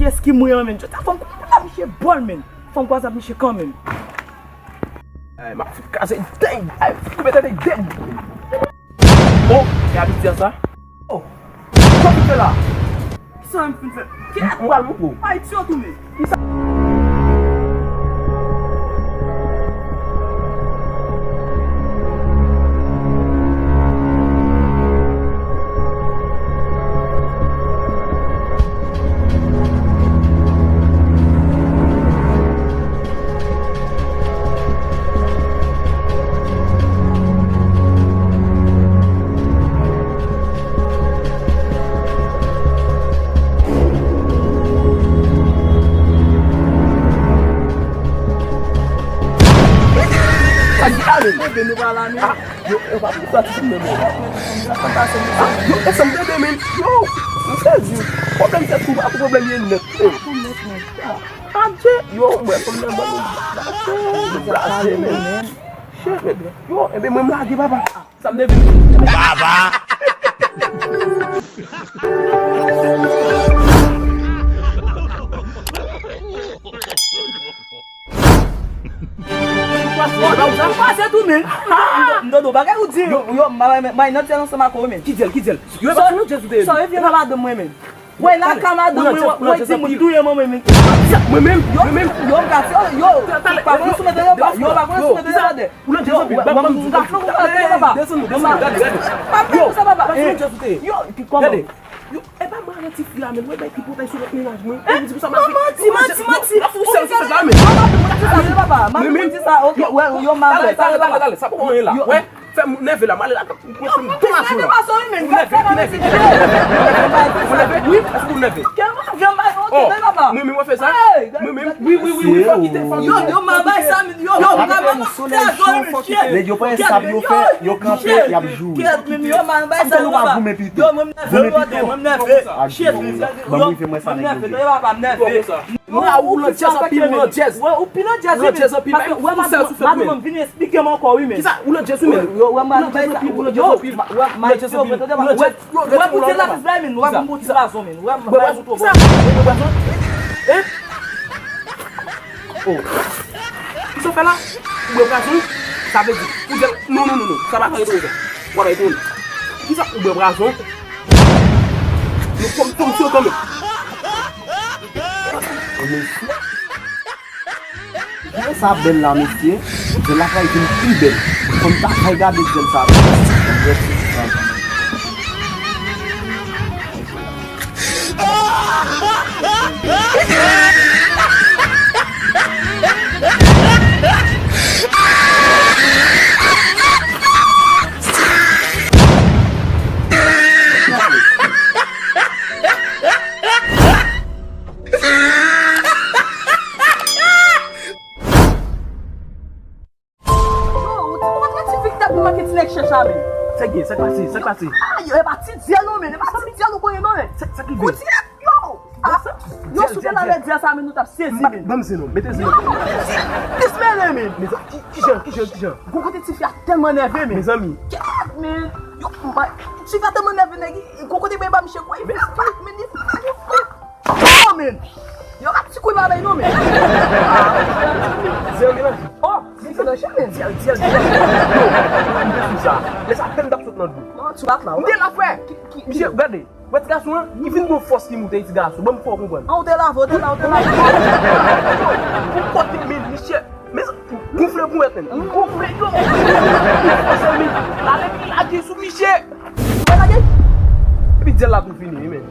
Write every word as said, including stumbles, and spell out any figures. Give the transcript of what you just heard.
Èske mwen an, men? Jodi a fò m kwaze ak misye bòl, men. Fò m kwaze ak misye kanmenm. Ay, m ap fout kraze dèy. Ay, fout mete dèy dèy. Oh, e abitye sa. Oh, sa w fin fè la? Kisa m fin fè? Ki... M pral montre w. Ay, ti yo tounen. Kisa? Yo, yo pa pou sòti sou menm. Yo, e sa m tande, men. Yo, m sezi. Pwoblèm se tou, pa pou pwoblèm ye nèt. Adje, yo, mwen, fò m nan ban nou blaze, nou blaze, men. Shit, men. Yo, enben, mwen, m lage, papa. Sa m te vin. Baba! Ou pase tou, men. M tande w bagay ou di. Yo, yo, m pa renmen, m pa nan dyèl ansanm ak ou, men. Ki dyèl, ki dyèl? Yo, e pa sou dyèl ou te ye. Sa yo vye nan madanm mwen, men. Wè, la ka madanm mwen, wè, di mwen touye manman mwen. Mwen menm, mwen menm. Yo, m ka fè, yo, pa konn sou mete yo, pa. Yo, pa konn sou mete yo, pa de. Ou nan dyèl anpil. Yo, m ap fè nou konn sa, papa. Desann nou, desann nou, gade, gade. Pa fè nou sa, papa. Yo, ki kòman? Gade. Yo, e pa mwen avèti fi a, men mwen bay tripotay sou lòt mennaj mwen. Ou di pou sa m ap... Manti, manti, manti. Ou sèl sou sa, men. Manti, manti, sa, ok, wè, yo, m ap bay sa, papa. Talè, talè, talè, sa poko anyen la. Wè, fè m nève la, m ale la, mwen fè m bon aksyon la. Ou nève, ou nève. Ou nève? Wi. Èske ou nève? Oh, mwen menm mwen fè sa? Mwen menm? Wi, wi, wi, wi, fò kite, fò kite. Yo, yo, m ap bay sa, men, yo, yo, m ap bay sa, men, shit. Nèg yo pran estab yo fè, yo kanpe, y ap joure. Kèt, men, yo, m ap bay sa, yo, papa. Yo, mwen, Vre, mwen nève. Shit, ban m rive mwen sa nèg yo di. Mwen a ou nan jazz anpil, ou nan jazz. Ou pi nan jazz, wi, men. Paske, wè, madanm, madanm, vin eksplike m ankò, wi, men. Kisa? Ou nan jazz, wi, men. Yo, wè, madanm, bay sa, yo, wè, maestro, tande, papa, wè, wè, pou ti lapis la, men, wè, pou ti blason, men, wè, bay ou twò bon. Kisa? Ou bwè blason? Hein? Oh. Kisa w fè la? Ou bwè blason? Sa vle di, ou di, non, non, non, non, sa pa ka rete konsa. W ap rete konsa. Kisa ou bwè blason? Nou fòm, fòm sou kanmenm. Mesye. Dyèl sa bèl la, mesye. Dyèl la pral vin pi bèl. Fò n ta fè gade dyèl sa. Yo, ou te konn wè ti fik tèt pou manke ti nèg chèch la, men. Sa k gen? Sa k pase? Sa k pase? Ah, yo, e pa ti dyèl non, men. E pa ti dyèl ou konnen non, men. Sa, sa k rive? Ou ti nèg, yo. Ah, yo, si w te nan lè dyèl sa, men, nou t ap sezi, men. Ban m zen non. Mete zen non. Plis mele, men. Mezanmi, ki, kijan, kijan, kijan? Gon kote ti fi a tèlman nève, men. Mezanmi. Kèt, men. Yo, ti fi a tèlman nève, nèg, gon kote men ba misye kwè, men. Oh, men. Yo, pa ti kou pa bay non, men. Zen nan. Oh, men se nan chen, men. Dyèl, dyèl, dyèl. Yo, m te sou sa. Lè sa, pèn t ap sot nan dlo. Non, ti bat la, wi. M te la, frè. Ki, ki, misye, gade. Wè ti gason an, li vin gon fòs li moute ti gason. Ban m fè w konprann. An, ou te lave, ou te lave, ou te lave. Pou kote, men, misye. Men, gonfle pou mèt, men. Gonfle, yo. Li fòse, men. Lale, li lage sou misye. Mwen lage. Epi dyèl la tou fini, wi, men.